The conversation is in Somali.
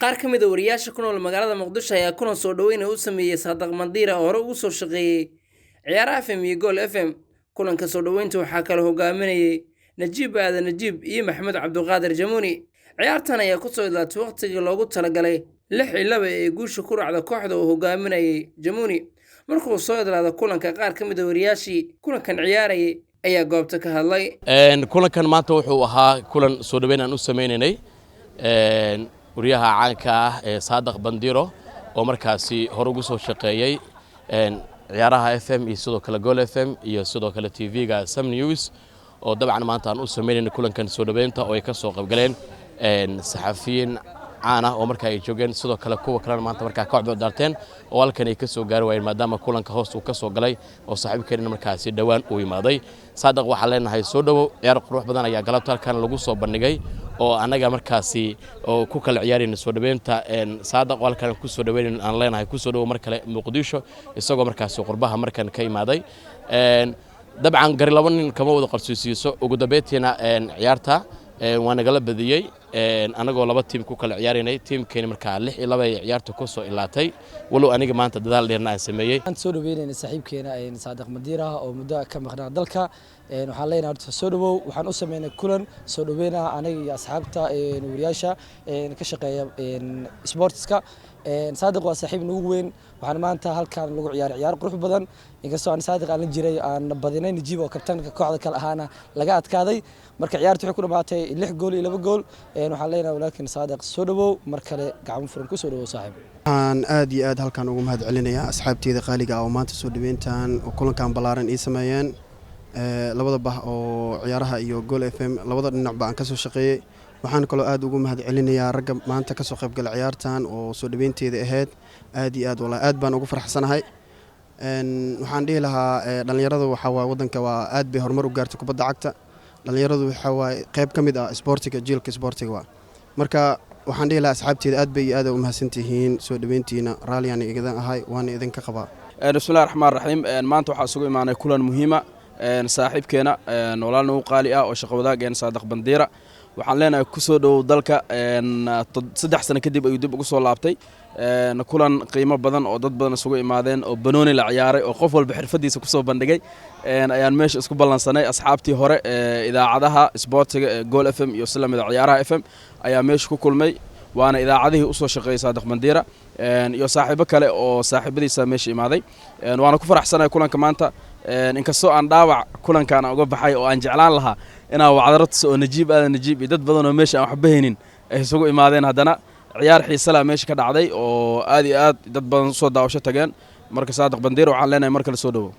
Qaar ka mid ah wariyaasha ku nool magaalada Muqdisho ayaa kulan soo dhaweyn u sameeyey Saadaq Mandira oo hore ugu soo shaqeeyey Ciyaaraha FM iyo Gool FM. Kulanka soo dhaweynta waxaa kala hogaaminayay Najiib Aadan Najiib iyo Maxamed Cabduqaadir Jamuuni. Ciyaartan ayaa kusoo idlaatay waqtigii loogu talagalay 6-2 ee guusha ku raacda kooxda uu hogaaminayay Jamuuni. Markuu soo idlaado kulanka, qaar ka mid ah wariyaashii kulankan ciyaarayay ayaa goobta ka hadlay. Kulankan maanta wuxuu ahaa kulan soo dhaweyn aan u sameynaynay wariyaha caanka ah ee Saadaq Bandiro, oo markaasi hore ugu soo shaqeeyey Ciyaaraha FM iyo sidoo kale Gool FM iyo sidoo kale TV-ga Sam News, oo dabcan maanta aan u sameynayna kulankan soo dhaweynta, oo ay ka soo qaybgaleen saxafiyiin caan ah oo markaa ay joogeen, sidoo kale kuwa kalena maanta markaa ka codbo daarteen oo halkan ay ka soo gaari waayeen, maadaama kulanka hoos uu ka soo galay oo saaxiibkeenina markaasi dhowaan uu imaaday. Saadaq waxaan leenahay soo dhowow. Ciyaar qurux badan ayaa galabta halkan lagu soo bandhigay oo annaga markaasi oo ku kala ciyaarayna soo dhaweynta Saadaq, oo halkan ku soo dhaweynayna aan leenahay ku soo dhowow mar kale Muqdisho, isagoo markaasi qurbaha markan ka imaaday. Dabcan gari laba nin kama wada qarsoosiiso. Ugu dambeyntiina ciyaarta waa nagala badiyey, anagoo laba tiim ku kala ciyaaraynay. Tiimkeeni markaa 6-2 ay ciyaarta ku soo ilaatay, walow aniga maanta dadaal dheerna aan sameeyey. Waxaan soo dhaweynayna saaxiibkeena Saadiq Madiira oo muddo ka maqnaa dalka. Waxaan leenahay horta soo dhawow. Waxaan u sameynay kulan soo dhaweyn ah aniga iyo asxaabta wariyaasha ka shaqeeya sportska. Saadiq waa saaxiib nagu weyn. Waxaan maanta halkan lagu ciyaaray ciyaar qurux badan, inkastoo aan Saadiq aan la jiray aan badinay, Najiib oo kabtanka kooxda kale ahaana laga adkaaday. Marka ciyaarta waxay ku dhamaatay 6 gool iyo 2 gool. Waxaan leenahay walaalkiin Saadiq soo dhawow mar kale, gacmo furan ku soo dhawow, saaxiib. Waxaan aad iyo aad halkan ugu mahad celinayaa asxaabteyda qaaliga ah oo maanta soo dhaweyntan oo kulankan ballaaran ii sameeyeen, labada bah oo Ciyaaraha iyo Gool FM, labada dhinacba aan kasoo shaqeeyey. Waxaan kaloo aad ugu mahad celinayaa ragga maanta kasoo qaybgala ciyaartan oo soo dhaweynteeda ahayd. Aad iyo aad, wallahi, aad baan ugu faraxsanahay. Waxaan dhihi lahaa dhallinyaradu waxaa waaye waddanka waa aad bay horumar u gaartay kubadda cagta. Dhallinyaradu waxaa waaye qayb ka mid ah isboortiga, jiilka isboortiga waa. Marka waxaan dhihi lahaa asxaabteeda aad bay iyo aad u mahadsantihiin soo dhaweyntiina. Raalliyaan idan ahay, waana idinka qabaa. Bismillahi raxmaan raxiim. Maanta waxaa isugu imaanay kulan muhiima, saaxiibkeena, walaal nagu qaali ah oo shaqo wadaageen, Saadiq Bandiira. Waxaan leenahay ku soo dhowow dalka. 3 sano kadib ayuu dib ugu soo laabtay. Kulan qiimo badan oo dad badan isugu imaadeen oo banooni la ciyaaray oo qof walba xirfadiisa kusoo bandhigay ayaan meesha isku ballansanay. Asxaabtii hore ee idaacadaha isboortiga ee Gool FM iyo si lamida Ciyaaraha FM ayaa meesha ku kulmay, waana idaacadihii usoo shaqeeyey Saadiq Bandiira iyo saaxiibo kale oo saaxiibadiisa meesha imaaday. Waana ku faraxsanahay kulanka maanta, inkastoo aan dhaawac kulankaan uga baxay oo aan jeclaan lahaa inaan wacdaro tuso oo Najiib Aadan Najiib iyo dad badan oo meesha aan waxba haynin ay isugu imaadeen. Haddana ciyaar xiise leh meesha ka dhacday oo aad iyo aad dad badan usoo daawasho tageen. Marka Saadiq Bandiira waxaan leenahay mar kale soo dhowow.